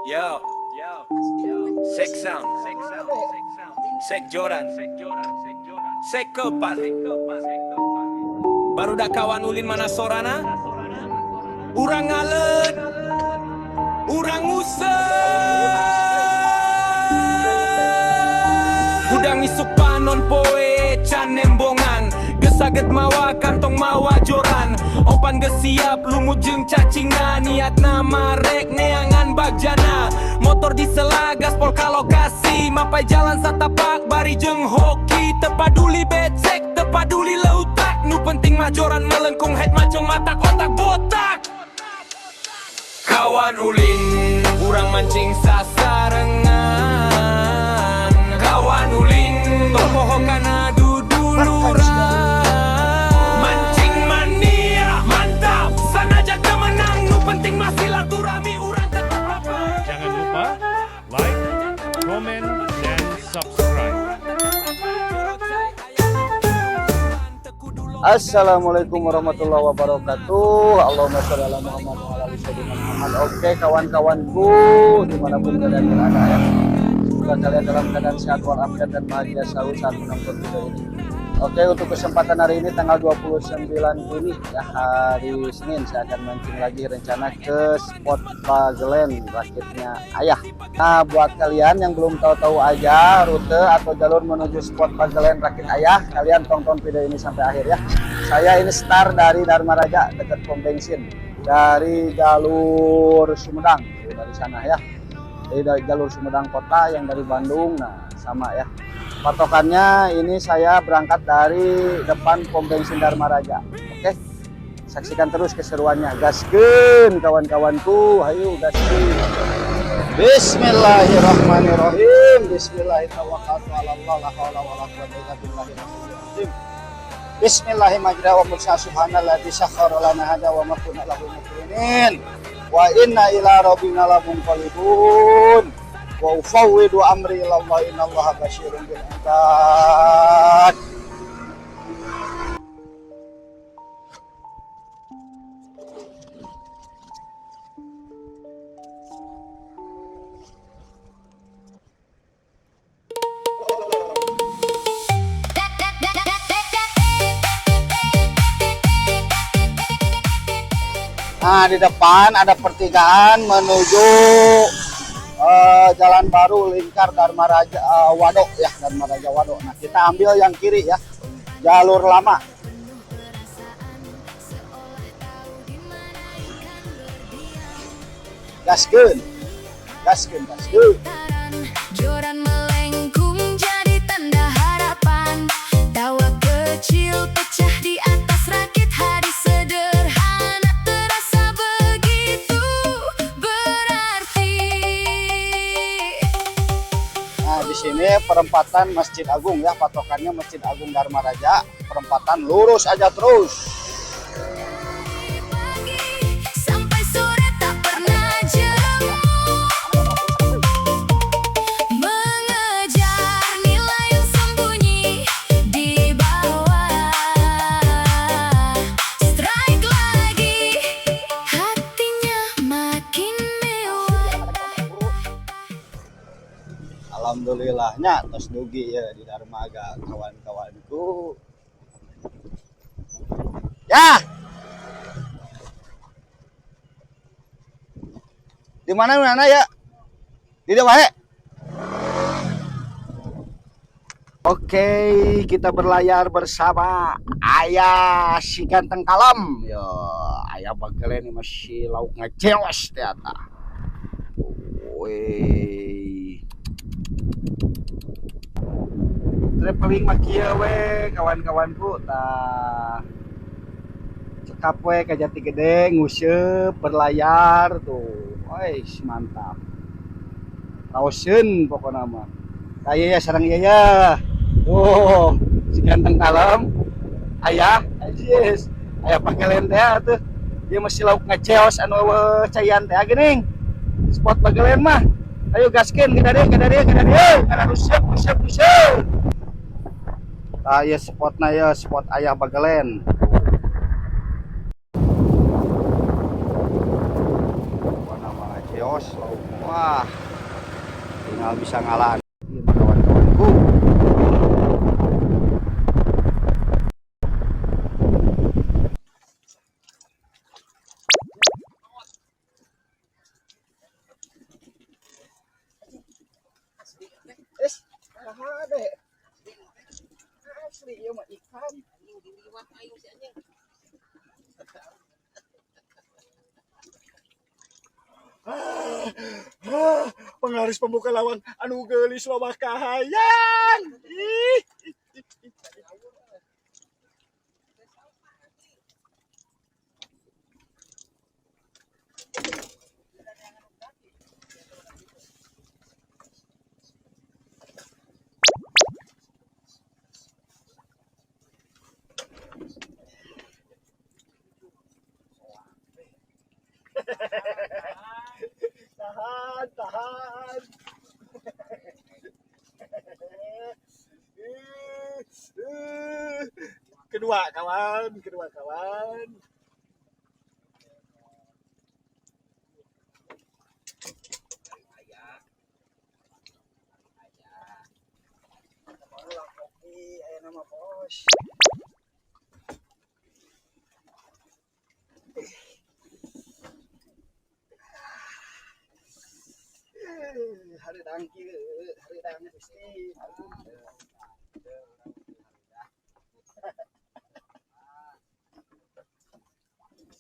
Yo, Sek Sound, Sek Joran, Sek Kepat. Barudak kawan ulin mana sorana? Urang ngalet, urang nguseup. Hudang isuk panon poe can nembongan. Geus mawa kantong mawa joran. Opan geus siap lumut jeung cacingna. Niatna marek neangan bagjana. Motor disela gaspol ka lokasi. Mapai jalan satapak bari jeung hoki. Teu paduli becek, teu paduli leutak. Nu penting mah joran melengkung head macung matak otak botak. Kawan ulin, urang mancing sasarengan. Kawan ulin, tong poho kana duduluran. Mancing mania, mantap. Sanajan teu menang, nu penting mah silaturahmi urang tetap rapat. Jangan lupa like, comment, dan subscribe. Assalamualaikum warahmatullahi wabarakatuh. Allahumma sholli ala Muhammad wa ala ali sayyidina Muhammad. Oke kawan-kawanku dimanapun kalian berada ya, semoga kalian dalam keadaan sehat walafiat dan bahagia selalu saat menonton video ini. Oke, untuk kesempatan hari ini tanggal 29 Juni ya, hari Senin, saya akan mancing lagi rencana ke spot Bagelen rakitnya ayah. Nah, buat kalian yang belum tahu-tahu aja rute atau jalur menuju spot Bagelen rakit ayah, kalian tonton video ini sampai akhir ya. Saya ini start dari Darmaraja dekat pom bensin, dari jalur Sumedang, dari sana ya. Jadi dari jalur Sumedang kota yang dari Bandung, nah sama ya. Patokannya ini saya berangkat dari depan pom bensin Darmaraja. Oke, saksikan terus keseruannya. Gaskeun kawan-kawanku, ayo gaskeun. Bismillahirrahmanirrahim. Bismillahirrahmanirrahim. La haula wala quwwata illa billahil aliyyil azim. Bismillahirrahmanirrahim. Wa mursa subhanalladzi sakhkhara lana hadza wa ma kunna lahu muqrinin. Wa inna ila rabbina lamunqalibun. Wa ufawwidu amri ila Allah innallaha basyirun bil ibad. Nah, di depan ada pertigaan menuju jalan baru Lingkar Darmaraja Wado ya, Darmaraja Wado. Nah, kita ambil yang kiri ya, jalur lama. Gaskeun, gaskeun, gaskeun. Joran melengkung jadi tanda harapan. Tawa kecil pecah di atas rakit. Hari sederhana terasa begitu berarti. Nah, di sini perempatan Masjid Agung ya, patokannya Masjid Agung Darmaraja. Perempatan lurus aja terus. Pagi sampai sore tak pernah jemu. Mengejar nilai yang sembunyi di bawah. Strike lagi, hatinya makin mewah. Alhamdulillahnya tos dugi ya di Darmaga kawan-kawanku. Ya. Di mana mana ya? Di wae. Oke, kita berlayar bersama ayah si ganteng kalem. Yo, ayah Bagelen ini masih lauk ngeceos ternyata. Wih. Traveling mah kieu we kawan-kawanku, tah cekap we ka Jati Gede nguseup berlayar tuh. Wih, mantap. Raoseun pokona mah. Tah ya sareng ieu ya. Tuh, si ganteng kalem. Ayah, ajis. Ayah Bagelen teh tuh. Dia masih lauk ngeceos anu euweuh caian teh geuning. Spot Bagelen mah. Ayo gaskeun ke dieu, ke dieu, ke dieu. Kana ruseup, ruseup, ruseup. Tah ieu spotna ya, spot ayah Bagelen. Warna warna ceos lauk. Wah. Tinggal bisa ngalaan. Ieu mah kawan-kawanku. Es, deh. Asli ieu mah ikan. Ah, penglaris pembuka lawang anu geulis loba kahayang. Ih, ih, ih, ih. Tahan, tahan. Kedua kawan, kedua kawan. Barulah kopi, aya nama bos. Hareudang kieu, hareudang Gusti.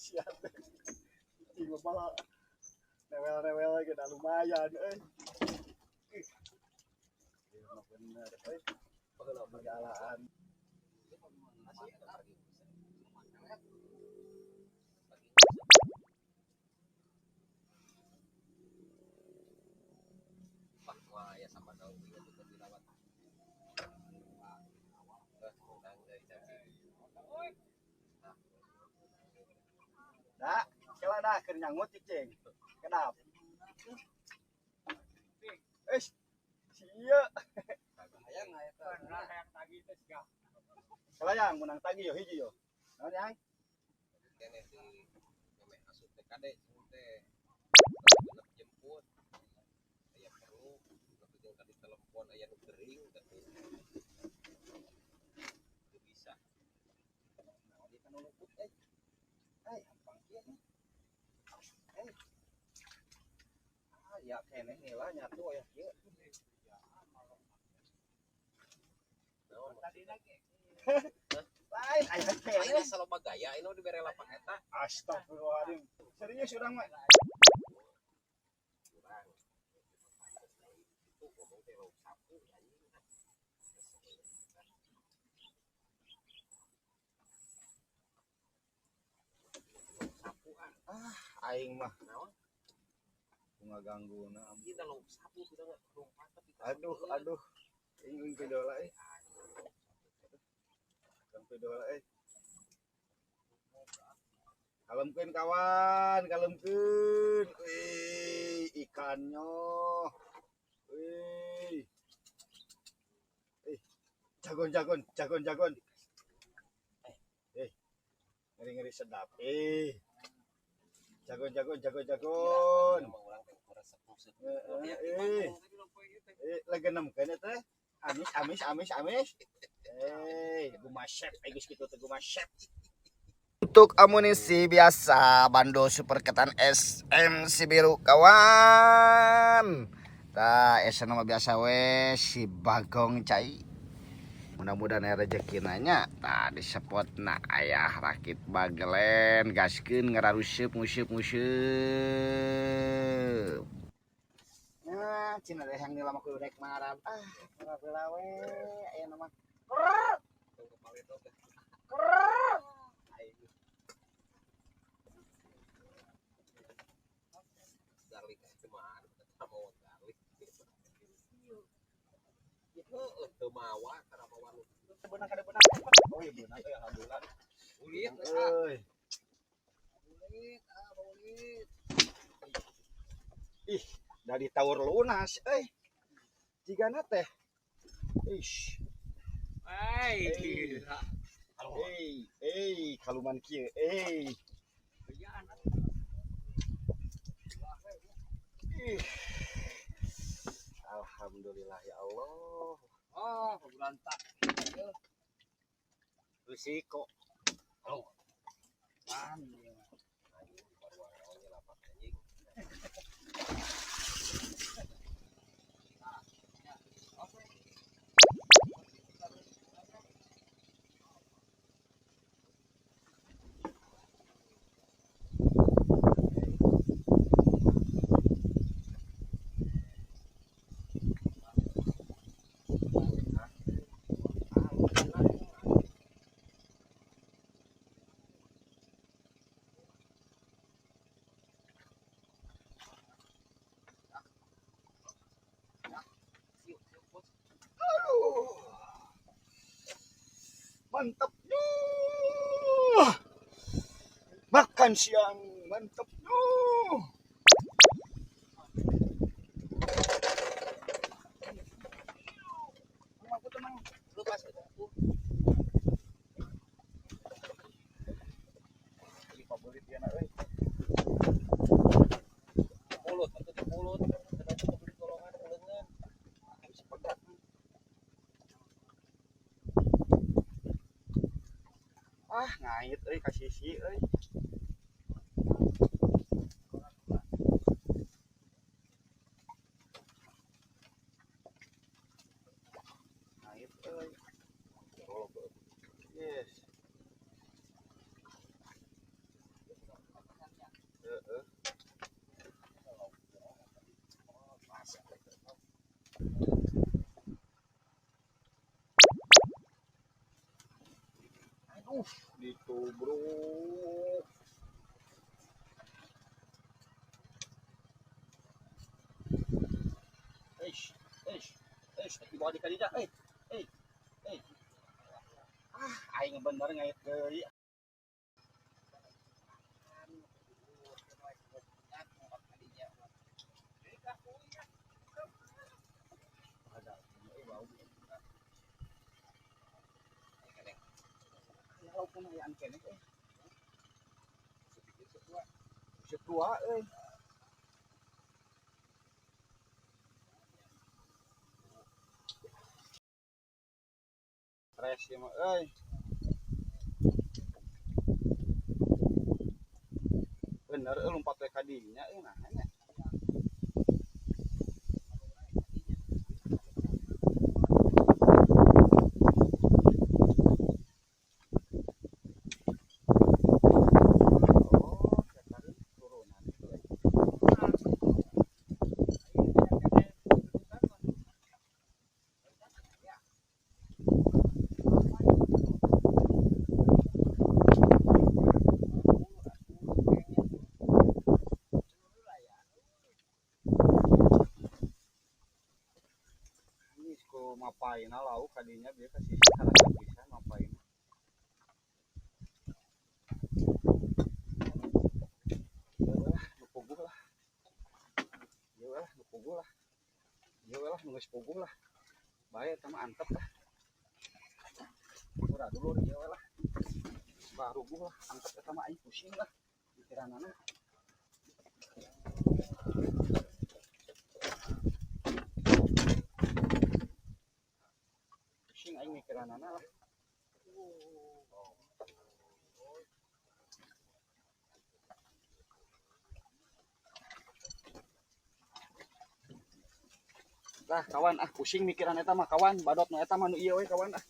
Siap. Ieu mah rewel-rewel lagi dah lumayan euy. Ih. Ieu mah bener euy. Baheula pergalaan. Wah, ya sama tahu dia juga dirawat. Menang dari cacing. Dah, kela dah keur nyangut cicing. Kedap. Eh, sia. Kela yang menang tagi yo hiji yo. Naon yang? Kene di memeh asup teh kade teh. Genep jemput. Aya perlu tapi jeung tadi telepon aya nu gering tapi teu bisa. Naon ieu kan luput euy. Eh, hampang kieu nih. Eh. Ah, ya keneh heula nyatu aya kieu. Naon Lain aya keneh. Aing saloba gaya ini dibere lapak eta. Astagfirullahaladzim. Serius urang mah. Kurang. Itu ngomong teh lauk sapu anjing. Sapu ah. Aing mah Naon? bunga gangguna. Ieu da lauk sapu bisa lompat tapi Aduh, aduh. Aing pidola euy. Aing pidola euy. Kalemkeun kawan, kalemkeun. Wih, ikannya. Wih. Eh, jagon jagon, jagon jagon. Eh, ngeri-ngeri sedap. Eh. Jagon jagon jagon jagon. Eh, eh, lagi nemkeun eta teh. Amis amis amis amis. Eh, gumasep, geus kitu teh gumasep. Untuk amunisi biasa bando super ketan SM si biru kawan. Tah esa nama biasa we si Bagong cai. Mudah-mudahan aya rezeki nanya. Tah di spotna aya rakit bagelen gaskeun ngararuseup nguseup nguseup. Nah, cina deh yang nilama kudu rek marab. Ah, marab heula we aya nama. Garlic cuma mau garlic. Ya heueuh teu mawa kana mawa nu Beunang kada beunang. Oh iya beunang euy alhamdulillah. ulit Euy. Ulit ah ulit. Ih, dari tawur lunas euy. Jigana teh. Ish. Hey, Eh, eh, kaluman kieu, eh. Ih. Alhamdulillah ya Allah. Ah, berantak. Risiko. Oh. Man. Mantapnya. Makan siang mantapnya. Aku tenang. Lu pas aku. Ini favorit dia nak euy. Mulut, atau di mulut. Karena itu kebeli golongan lengan. Bisa pegat. Ah, ngait euy ka sisi euy. Ngait euy. Oh, yes. Heeh. Aduh, ditubruk. Eish, eish, eish, di bawah dikali dah. Eh, eh, eh. Ah, aing bener ngait deui. Walaupun ayaan keneh eh. Setua euy. Stres ieu mah euy. Bener euy lompat we ka dinya euy nah nya. Oh, sekarang turunan itu euy. Ini ku mapaina lauk kadinya bieu ka sisi karasa pisan mapaina. Ieu lah nu puguh lah. Ieu lah nu puguh lah. Ieu lah nu geus puguh lah. Bae eta mah antep lah. Ura dulur ieu lah. Baruguh lah antep eta mah aing pusing lah mikiranana. Pusing aing mikiranana lah. Lah kawan ah pusing mikiran eta mah kawan, badot nu eta mah nu ieu we kawan ah.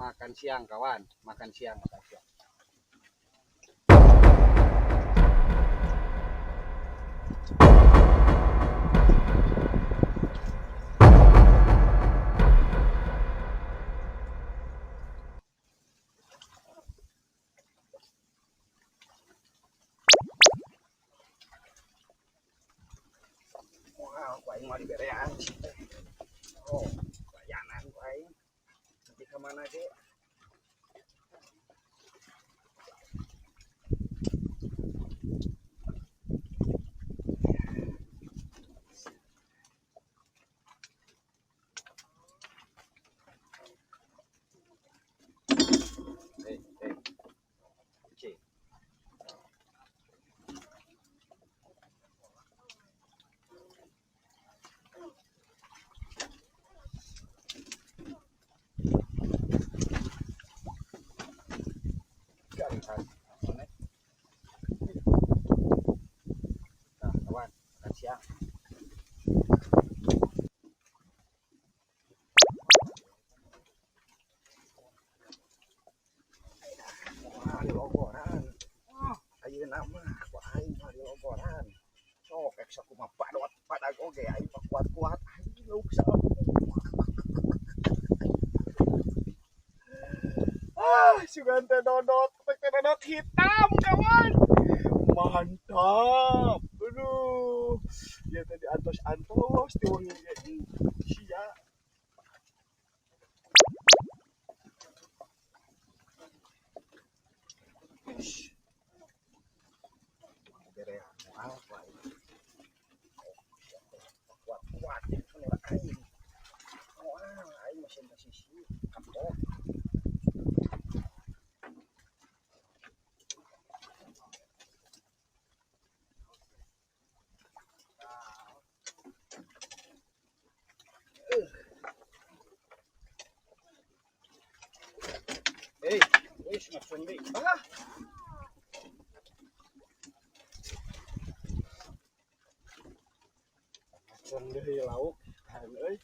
Makan siang kawan, makan siang, makan siang. Wah, ku aing mah diberean. Oh, bayanan ku aing. Nanti ka mana ge? Hey, hey. Cik. Nah, kawan, makan siang. Wah, di logoran. Ayeuna mah ku aing mah di logoran. Sok ek sakumaha padot padag oge aing mah kuat-kuat aing lauk Ah, sugan teh dodot, teh dodot hitam kawan. Mantap. Aduh. Ya tadi antos-antos ti wengi ge. Sia. Ish. Berean moal ku aing. Kuat-kuat menurut aing. Moal aing masih sisi kapok. Hey, wis ngacung deui. Ah. Ngacung deui lauk, tahan euy.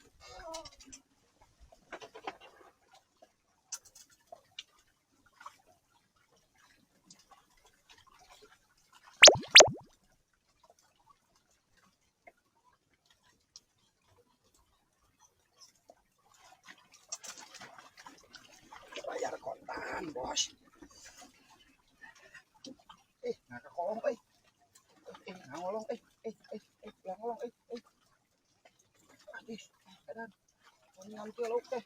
Bayar kontan, bos. Ngaka kolong euy. Ngangolong ngangolong Adis, edan. Nganti lauk teh.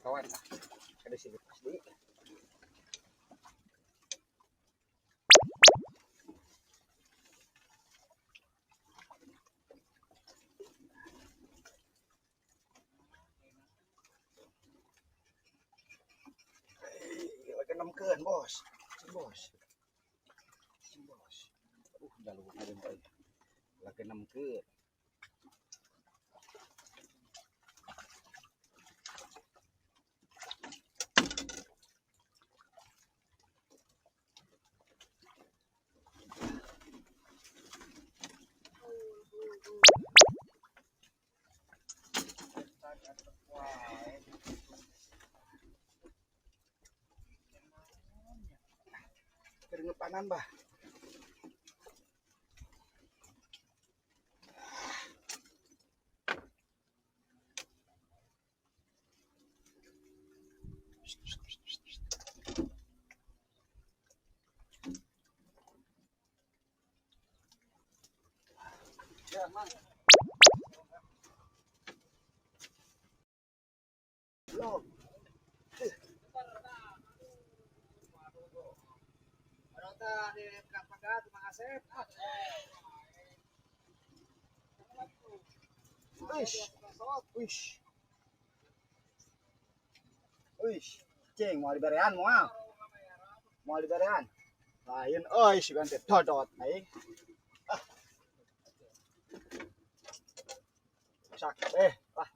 Kawan, ada sini pas deui. Lagi nemkeun, bos. Bos. Bos. Aduh, jalur ngajem euy. Lagi nemkeun. Keringepanan, bah. Ya, Mang. Loh. Uish. Uish. Uish. Cing, mau diberean moal. Mau diberean. Lain euy si teh dodot aing. Ah. Sak lah.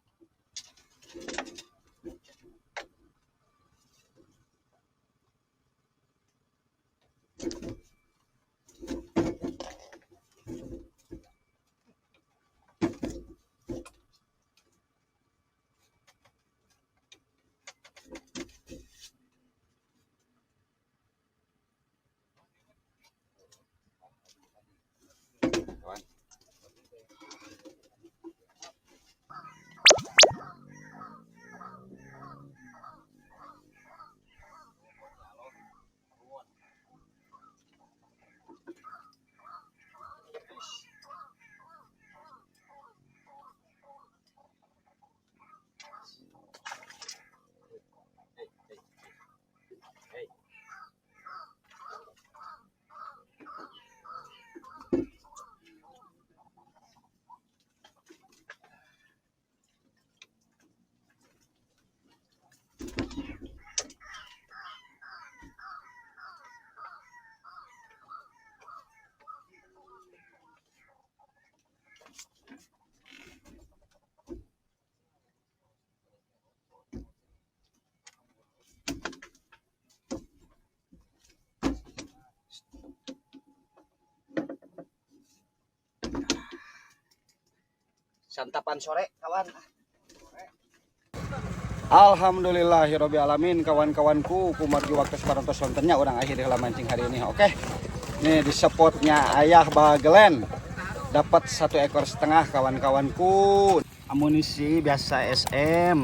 Kawan. Santapan sore kawan. Alhamdulillahirobbilalamin kawan-kawanku, kumargi waktu parantos sontennya urang akhir heula mancing hari ini. Oke. Nih di spotnya Ayah Bagelen dapat 1,5 ekor kawan-kawanku. Amunisi biasa SM.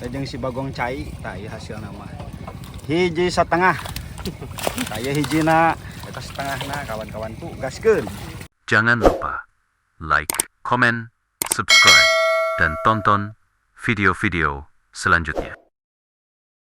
Jeung si Bagong cai, tah ieu hasilna mah. 1,5 hiji. Tah ieu hijina, eta setengahna kawan-kawanku, gaskeun. Jangan lupa like, komen, subscribe, dan tonton video-video selanjutnya.